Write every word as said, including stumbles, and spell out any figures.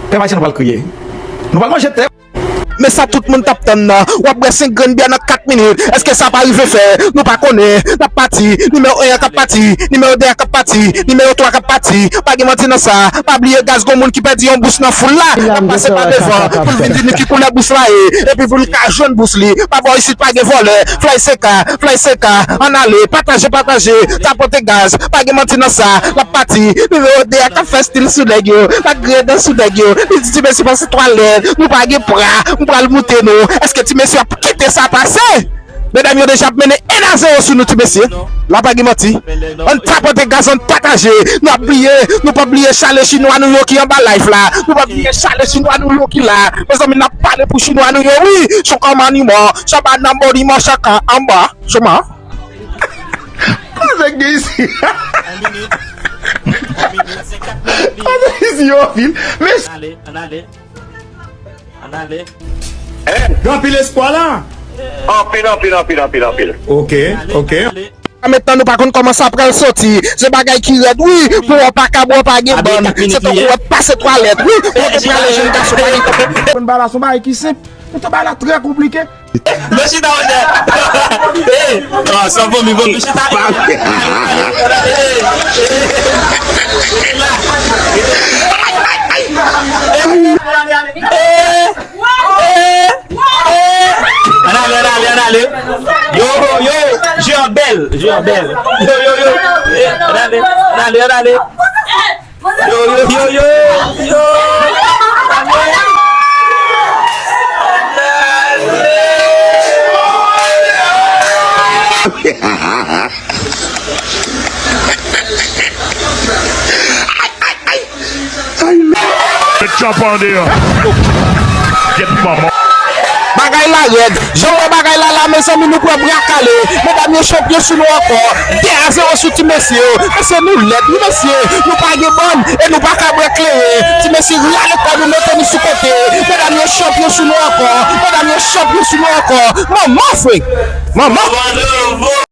Pèp Ayisyen, nou pral kriye. Nou pral manje tè. Men sa tout moun t ap tann nan. W ap bwè senk grenn byè nan kat minit. Èske sa pa rive fè? Nou pa konnen. N ap pati. Nimewo en an k ap pati. Nimewo de a k ap pati. Nimewo twa k ap pati. Pa gen manti nan sa. Pa bliye gaz, gon moun ki pèdi yon bous nan foul la. L ap pase pa devan pou l vin di nou ki koulè bous la ye. Epi pou l ka jwenn bous li. Pa bò isit pa gen vòlè. Fly seka, fly seka. Ann ale. Pataje, pataje. Tapote gaz. Pa gen manti nan sa. L ap pati. Nimewo de a k ap fè stil sou nèg yo. L ap griyen dan sou nèg yo. Li di, "Ti mesye, pase twalèt. Nou pa gen pra. M pral moute nou." Èske ti mesye ap kite sa pase? Medam yo deja ap mennen en a zewo sou nou, ti mesye. La pa gen manti. Ann tapote gaz, ann pataje. Nou ap bliye, nou p ap bliye chale chinwa nou yo ki anba live la. Nou p ap bliye chale chinwa nou yo ki la. Mezanmi, n ap pale pou chinwa nou yo, wi. Chonkan maniman, chaba nan moniman, chaka anba. Choma. Koze k gen isi? Koze k gen isi, yo, anpil. Mes- Ann ale, ann ale. Ann ale. Gen anpil espwa la. Anpil, anpil, anpil, anpil, anpil. Ok, ok. Ann ale. Mentenan nou pa konn kòman sa pral soti. Se bagay ki rèd, wi. Pou w pa ka bwè, pa gen bann. Se tankou w ap pase twalèt, wi. Pou w te prale jèn gason, pa gen. Konn bagay la, se yon bagay ki senp. Poutan bagay la trè konplike. Mwen chita, mwen chita. Eh, ah, sa fanmi, fanmi. Mwen chita. Ann ale, ann ale, ann ale. Yo, yo, je an bèl, je an bèl. Yo, yo, yo. Eh, ann ale, ann ale, ann ale. Yo, yo, yo, yo, yo. Met tchanpan deyò. Get manman. Bagay la rèd. Jan m wè bagay la la, mezanmi, nou pran bra kale. Medam yo chanpyon sou nou ankò. De a zewo sou ti mesye yo. Mesye, nou lèd, wi, mesye. Nou pa gen bann e nou pa ka bwè kleren. Ti mesye rale kò nou, mete nou sou kote. Medam yo chanpyon sou nou ankò. Medam yo chanpyon sou nou ankò. Manman, fre. Manman.